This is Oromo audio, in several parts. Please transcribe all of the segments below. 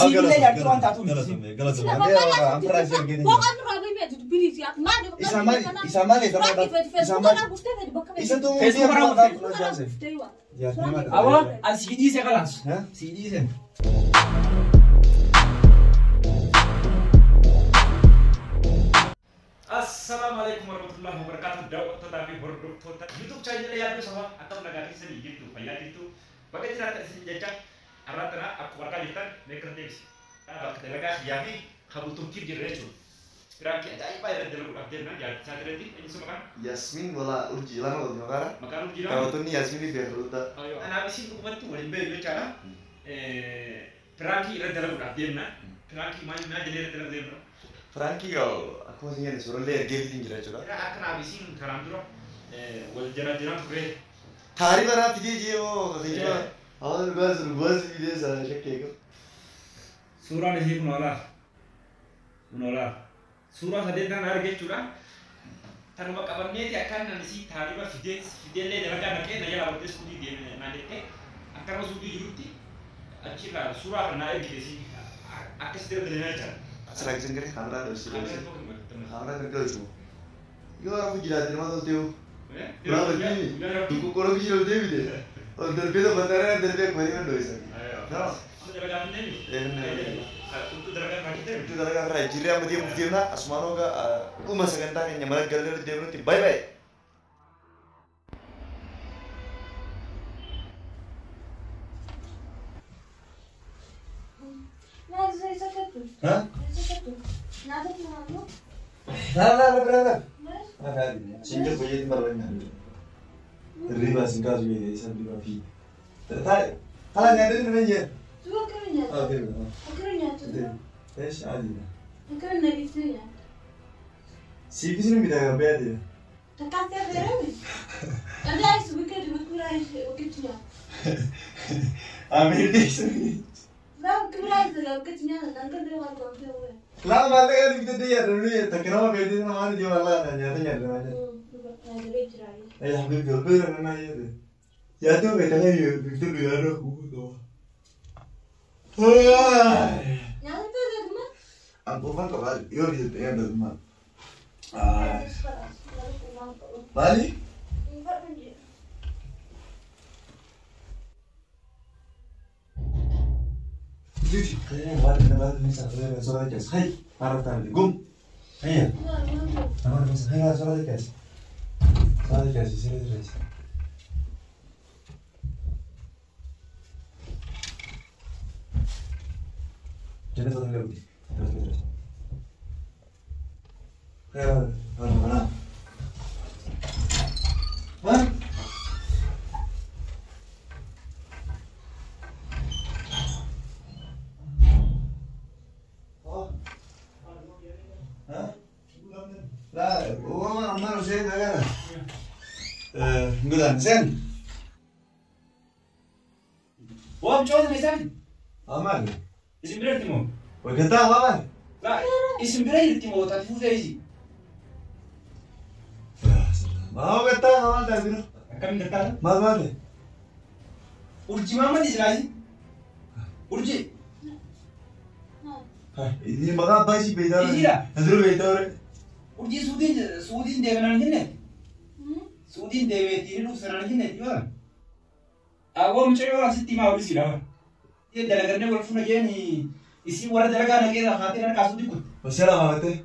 Sibiila jaartii waan taatu miti. Awwa ani sii dhiise kalaas. Sii dhiise. Assalaamu alaikum warahmatullahi wabarakatuh. Daawwattootaa fi hordoftoota YouTube channel Yaaddoo Sabaa, akkam nagaa keessanii? Jirtu, fayyaa jirtu? Bakka jiraattan isin jecha har'aan tana akkuma argaa jirtan meeqa deebisi. Bakka dalagaa kiyyaa fi kabultumtiif jirra jechuudha. Piraankii ajaa'ibaa irratti dalaguudhaaf deemna jaartisaa irratti eenyu sun maqaan? Yasmin wala urjii lama qabdi maqaara. Maqaan urjii lama. Daawwattoonni Yasminii beeku. Kanaaf isin dhugumatti waliin beeknu jechaadha. Piraankii irratti dalaguudhaaf deemna. Piraankii maal maal jennee irratti dalaguu deemna? Piraankii akkuma isin jenne suurallee ergeefiitiin jira jechuudha. Akkanaaf isin karaan dura wal jala jiran turre. Taarii baraa fidee jee moo kakajima? Hawaasa dhugaas dhugaas fidee sana shakkee qabu. Suuraan isii kun olaa. Kun olaa. Suuraa sadeen tan arge jechuudha. Tanuma qabanneeti akkaan nan isii taariba fidee fideellee dalagaa naqee na jalaa baddee suudii deeme naan jettee akkanuma suudii jirutti achirraa suuraa kana naa ergite isii akkasitti irra dalanaa jechaadha. Asirraa gisan garee kaameraa dhoofisee dhoofisee. Kaameraa kan dhoofisuu. Yoo rafu jiraate nama toltee hoo. Bravo deemi. Kokkoroo bishii ol deebite. Ol darbee tokko taree darbee akkuma deeman dhoofisa. Itti dalagaa irraa jirree amma deemuuf deemna. Asumaan hooga dhuma sagantaa keenya mana galee deemnutti bye bye. La la la la la. Sinja fayyadu marbanyaa. Hirriba sin kaasu jedhee isa hirriba fi. Taa'e. Hala nyaatanii dhufee jee. Eesh adiidha. Siifis ni bitaa garbee adiidha. Amiir deeksanii. Laa maallaqa bitadee yaadannoo takka nama beektee nama waan ijoo maallaqa nyaata nyaata nyaata. Ay habibi bira nama yaade. Yaadoo beektaa kan bitadhu yaadoo kuuku qaba. Anquufan qaba yoo bitatte yaadatu maal? Maali? Sen. Waa mucaa isaan. Amal. Isin bira jirti moo? Waggataa amal. Laa isin bira jirti moo taati fuutee isi? Maa waggataa amal ta'a bira. Akkamiin gartaara? Maal maal? Urjii maamadi silaa isi? Urjii. Inni maqaa abbaa isii beektaa? Isiidha. Nasiruu beektaa ture. Urjii suudiin deemanaan jenne? Suudiin deemeetii ni dhufsanaan jenne yoo. Awwa mucaa asitti himaa olisiidha. Dalagarnee wal fuuna jeeni isii warra dalagaa naqee haatee harkaa suutii kutte. Masala maamate.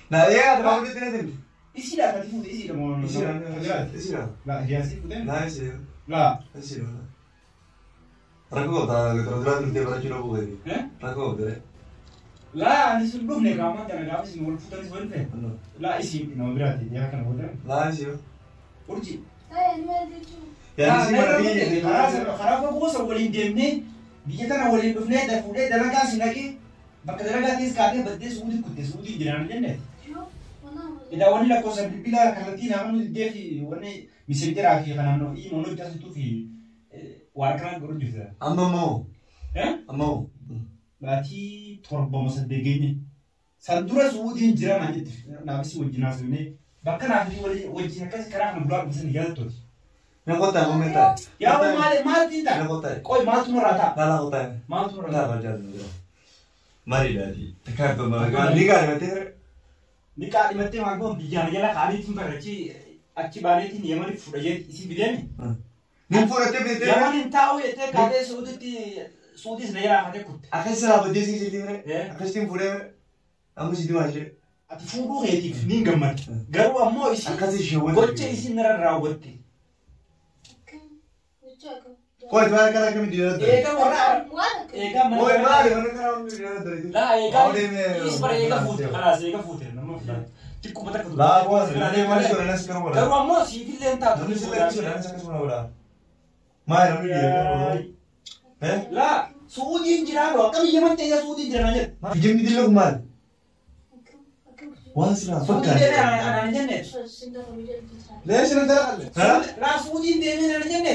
Na eegaa ati maamute itti natin. Isiidha kati fuute isiidha moo? Isiidha. Isiidha. Laa hiyaasii fuute? Laa isiidha. Laa. Isiidha. Rakkoo qabda dura dura turtee barachuu dhabuu gadi. Rakkoo qabda. Laa ani sun dhufne qaamaan kana gaafa isin wal fuutanis wal dhufe. Laa isiin nama biraati yaa kana booda. Laa isiidha. Urjii. Yaani si mana biyya Karaa fagoo san waliin deemnee biyya tana waliin dhufnee fuudhee dalagaa si naqee bakka dalagaa keessa kaatee baddee suudii kutte suudii jiraan jenne. Edaa wanni lakkoofsa bilbila kallattii nama nuti diddee fi wanni misenjeraa fi kanaan imoon hojjasituu fi waan akkanaa godhu jirta. Amma moo? Amma moo? Baatii 7 moo 8 geenye. San dura suudiin jira naan jette naafis wajjin haasofnee bakka naaf wajjin akkas karaa kana bulaa dhufisan yaadattooti. Na kottaa moo meetaa? Yaa maali maaltiin Na ta'a? kottaa. Qoy maaltu nurraa ta'a? Laa laa kottaa. Maaltu nurraa Laa ta'a? barjaa jira. Maaliidhaati? Takkaa maal ni gaarifattee Ni qaadhimattee maal goon biyyaan jala kaaniitiin barrachi achi baaneetiin Yamaniif fudha jee isii bideemi. Ni fudhattee bitee. Yaman hin taa'u jettee kaatee Suuditti Suudiis na jalaa kaatee kutte. Akkas silaa baddee sii siltii mire. Akkasitiin fuudhee mire. Amma sitti maal jedhe. Ati fuudhuu keetiif ni gammadde. Garuu ammoo isii Akkasii ishee gocha isiin narra raawwatte. Qoy maal kana akkamitti dhiira dhala? Eega warra eega mana. Qoy maali mana kana akkamitti dhiira dhala? Laa eega is bara eega fuute kalaas eega fuute nama fuute. Xiqquma takka ture. Laa qoy namni maal godha nas kana godha. Garuu ammoo siifillee hin taatu. Namni sirrii akkasuma nas akkasuma godha. Maali namni dhiira kana godha? Laa Suudiin jiraa dho akkam Yaman ta'ee Suudiin jira naan jedhe. Kijibni dillee kun maali? Waan silaa Suudiin deemee fakkaate. anaan jenne. Leessi na dalalle. Laa Suudiin deemee anaan jenne.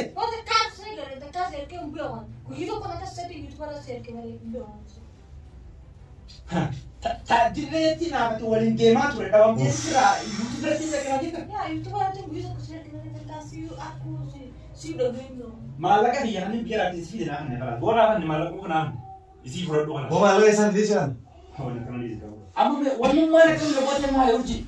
Dirreetti naafati waliin deemaa ture dhabamtee sirraa yuutuub irratti isa kana jirta. Maallaqa biyya kanneen biyya laatti isii fide naa kana booda afaan maallaqa kana isii fudhadhu kana. Hoo maallaqa isaan fidee jiran? Amma wannummaan akkam loqote maali hojii?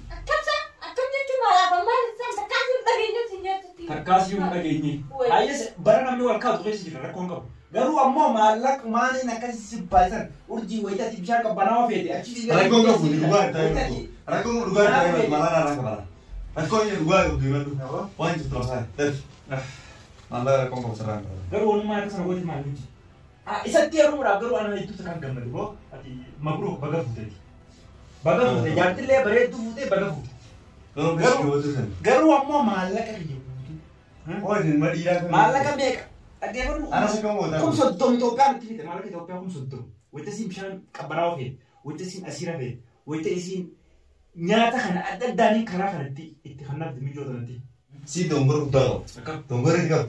Takkaasii hin dhageenye. Hayyas bara namni wal kaatu keessa jira rakkoon qabu. Garuu ammoo maallaqa maaliin akkasii si baay'isan urjii wayitaatti bishaan qabbanaawaa feete achi Rakkoon qabu dhugaa ta'e rakkoon dhugaa ta'e malaan irraa qabala. Rakkoon dhugaa qabdu himadhu. Waan jirtu lafaa daf. Maallaqa rakkoon qabu sirraa qabala. Garuu wanummaan akkasuma goote maal hojii? Isatti heerumuudhaaf garuu ana hedduu kan gammadu boo ati mabruuk baga fuuteeti. Baga fuute jaartillee bareedduu fuutee baga fuute. Garuu ammoo maallaqa kiyya guutuu. Maallaqa meeqa? Dhaggeeffadhu. Anas akkam goota? 30 Itoophiyaan itti fite maallaqa Itoophiyaa 30. Wayita isiin bishaan qabbanaa'oo feete, wayita isiin asiira feete, wayita isiin nyaata kana adda addaaniin karaa kanatti itti kannaaf mijoo tanatti. Si dongora guddaa qaba. Dongora itti qaba.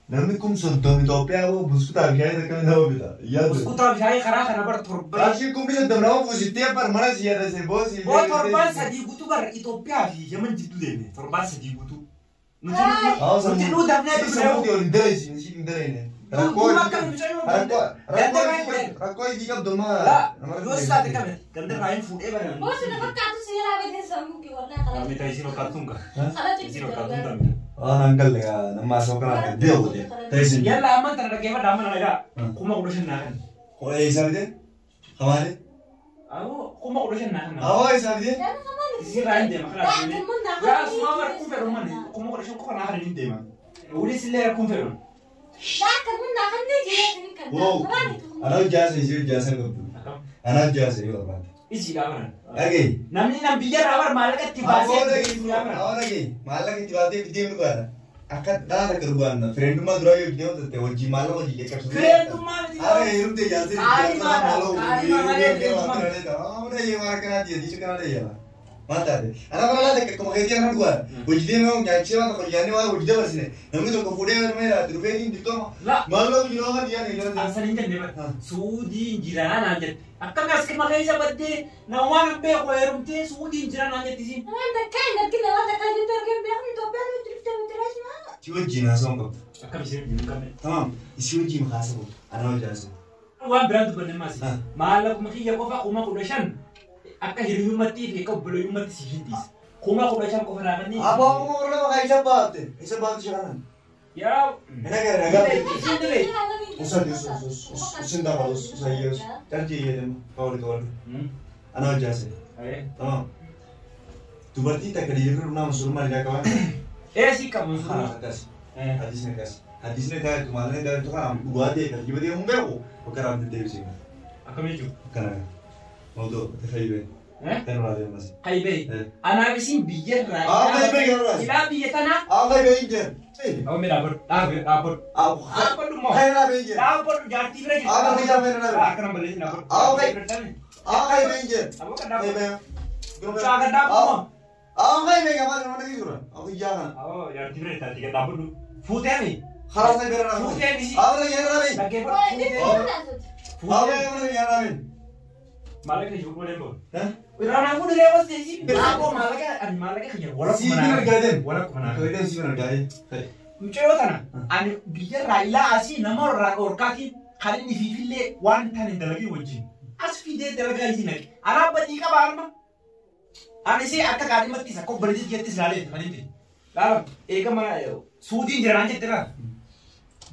Namni 30 Itoophiyaa hoo buskutaa bishaanii takka nama bita. Yaadu. Buskutaa bishaanii karaa kana bara torba. Qarshii 30 nama fuusittee bar mana si yaadase boosii. Boo torbaan 3 guutuu bara Itoophiyaa fi Yaman jidduu deemne torbaan 3 guutuu. Nuti nuu dafnee Si sammuu ta'e hin dalaysiin si hin dalayne. Rakkoo hojii qabdu ammaa. Laa yoo silaate qabe ganda irraa hin fuudhee bara. Mita isiin fakkaattuun gaa. Isiin fakkaattuun tamte. Waan hangalle nama asoo kana deemu godhe. Ta'isin. Yalla amman tana dhaggeeffadha amma na egaa 15,000 naa kenna. Kudha isaa fide? Hamaali? Awoo 15,000 naa kenna. Awoo isaa fide? Isiin irraa hin deema karaa deemee. Yaa suma bara kun fedhu manni 15,000 qofa naa kenna hin deema. Ulis illee rakkuun fedhu. Wow. Ana jaasa isii jaasa qabdu. Ana jaasa yoo barbaade. Isii dhaabaran. Dhagahi. Namni nam biyya irraa bara maallaqa itti baasee. Awoo dhagahi. Maallaqa itti baatee fidee dhugaadha. Akka dhala takka dhugaadha. Fireendummaa duraa yoo fidee hojjette hojii maallaqa hojii caccabsatu. Fireendummaa miti. Ara heerumte jaasee. Maal taate? Ana bara laata akkuma keetii ana dhugaadha. Hojii deemee nyaachisee waan tokko nyaannee waan hojii dabarsine namni tokko fuudhee meeraa dhufeetiin dirqama. Maallaqa hojii nama dhiyaane jala. Ansan hin jenne bara. Suudiin jiraa naan jette. Akkami as kima keessa baddee nama waan hin beeku heerumtee Suudiin jiraa naan jette isiin. Si wajjin haasa'uun qabdu. Akkam isiin hin qabne. Tamam. Isii wajjin haasa'u qabdu. Ana wajjin haasa'u. Waan biraan dubbanne maasi. Maallaquma kiyya qofa 15,000 akka hiriyummaatti fi akka obboleeyyummaatti si hin dhiisa. 15,000 qofa naa kenni. Abbaa 12,000 kan isa baafte. Isa baafte shakanan. Yaa. Ina gara nagaa. Isiin diree. Usa usin dafa usa yeus. Tarjii jedhama. Kawali kawali. Ana wajjin haasa'u. Tamam. Dubartii takka dhiirri nama musulmaa ilaa qaban. Ee si qabu musulmaa. Akkas. Hadiisni akkas. Hadiisni taa'etu maallaqa taa'etu kana dhugaa ta'e kan jibatee hin beeku bakka raabdi deebisee. Akkam jechuudha? Akkana. Mawdoo tafayyibee. Kan irraa deemas. Qaybee. Anaaf isin biyya irraa. Aa qaybee kan irraa. Ilaa biyya tanaa. Aa qaybee hin jiru. Awwa mee dhaabbadhu. Dhaabbadhu. Dhaabbadhu immoo. Kan irraa hin jiru. Dhaabbadhu jaartii bira jirti. Aa kan irraa hin jiru. Akkana balleessin dhaabbadhu. Aa qaybee. Aa qaybee hin jiru. Aboo kan dhaabbadhu. Qaybee. Mucaa kan dhaabbadhu immoo. Aa qaybee kan maal nama jira. Aa kiyyaa kana. Awwa jaartii bira jirti kan dhaabbadhu. Fuutee mi? خلاص نبينا. Fuutee mi? Aa yerra bi. Dhaggeeffadhu. Aa yerra yerra bi. Maallaqa jiru malee bahu. Irraa fuudhee was teessii. Dhaaboo maallaqa ani maallaqa kiyya wala Si bira argaateen. Wala kuma naa. Argaateen si bira argaateen. Mucayyoo tana ani biyya irraa ilaa asii nama irraa dhorkaatiin kan inni fiifillee waan tan hin dalagin wajjin. As fidee dalagaa isii naqe. Anaa badii qaba arma. Ani isii akka kaadhimatti isa kobbalii jetti ilaalee manitti. Laala eega mana suutiin jira naan jette laala.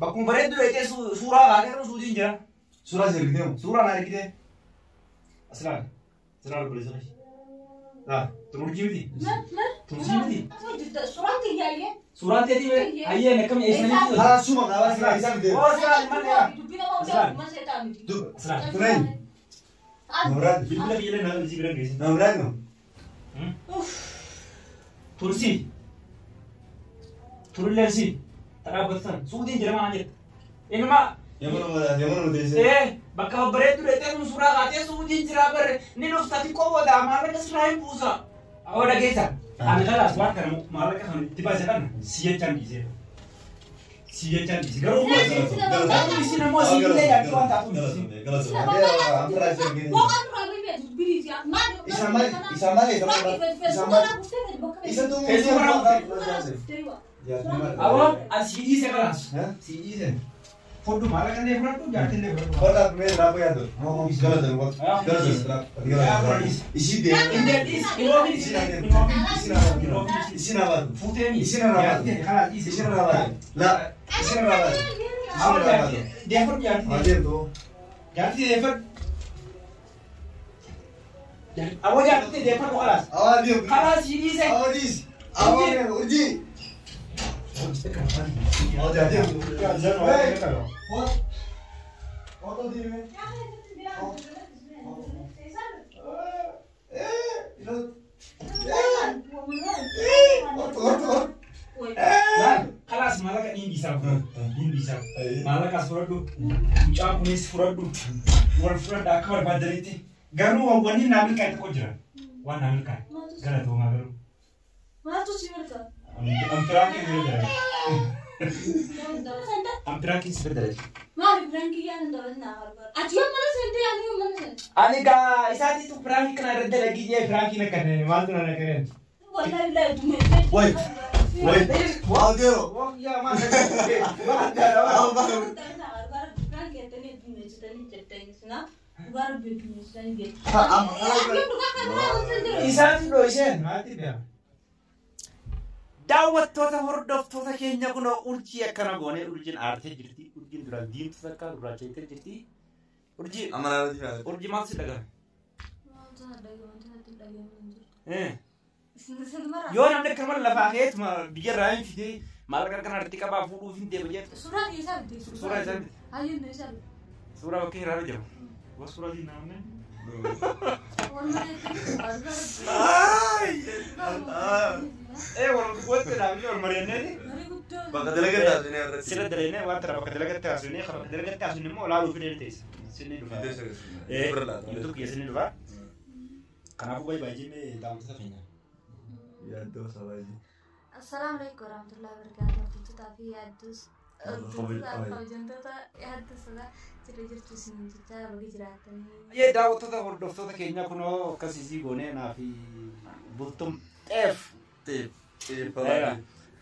Bakkuma bareeddu dheetee suuraa kaatee suutiin jira. Suuraa si ergitee moo? Suuraa na ergitee. As laala. As laala obboleessa kee. Laala tururjii miti. Turjii miti. Suuraan teetii bee hayyeen akkam eessanii. Karaa suma karaa suma isaa fidee. Oo as laala manni yaa. As laala. Tuneen. Namraati. Bilbila biyya na isii bira geesse. Namraati moo? Tursi. Turilleesi. Dhaabbatan suutiin jira maan jette. Inuma Yamana teessee. Bakka babbareedduu dheetee kun suuraa kaatee suutiin jira barre ni dhufta xiqqoo booda maallaqa sirraa hin buusa. Awwa dhageessa. Ani kalaas waan kana maallaqa kana itti baase kana si jechaan dhiisee. Si jechaan dhiisee. Garuu isin ammoo si illee yaaddu waan taatuuf. Awwa ani si dhiise kalaas. Si dhiise. Foddu maallaqa illee fudhadhu jaartii illee fudhadhu. Kalaas maallaqa dhiingi isaa dhiingi isaa maallaqaas fudhadhu mucaan kunis fudhadhu wal fudhadha akka barbaadanitti garuu wanni naa milkaa'e tokko jira waan naa milkaa'e galatoomaa garuu. Ampiraakiin bira jira. Ampiraakiin si bira jira. Ani gaa isaatiitu piraakii kana irra dalagii jee piraakiin akka maaltu na naqareen. Wait. Wait. Aldero. Isaatu dho'iseen maalitti beekama? Daawwattoota hordoftoota keenya kun urjii akkana goonee urjiin aartee jirti. Urjiin duraan diimtuu takka gurraachaitee jirti. Urjii urjii maaltu si dhagahame? Yoo namni akkanuma lafaa ka'eetuma biyyarraa hin fidee maallaqa kana irratti qabaa fuudhuuf hin deema jettu. Suuraa isaa miti. Suuraa isaa miti. Hayyuu isaa miti. Suuraa bakka hiraarra jira. Waa suuraa diinaa namni. Wal dhaabnee wal mari'anneeti. Bakka dalagatti haasofnee irratti. Sirra dalagnee waan tana bakka dalagatti haasofnee bakka dalagatti haasofne immoo olaaluu fidee teessa. Sinni dhufa. YouTube kiyya sinni dhufa. Kanaafuu baay'ee baay'ee jennee daawwattoota keenya. Yaaddoo sabaaji. Assalaamu alaikum warahmatullahi wabarakatuh. Hordoftoota fi yaaddus kabajamtoota yaaddus jira jirtu isin jechaa baga jiraatanii. Yee daawwattoota hordoftoota keenya kunoo akkasii goonee naa fi bultum xeef.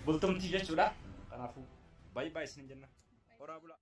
Bultumtii jechuudha. Kanaafuu baay'ee baay'ee isin jenna. Horaa bulaa.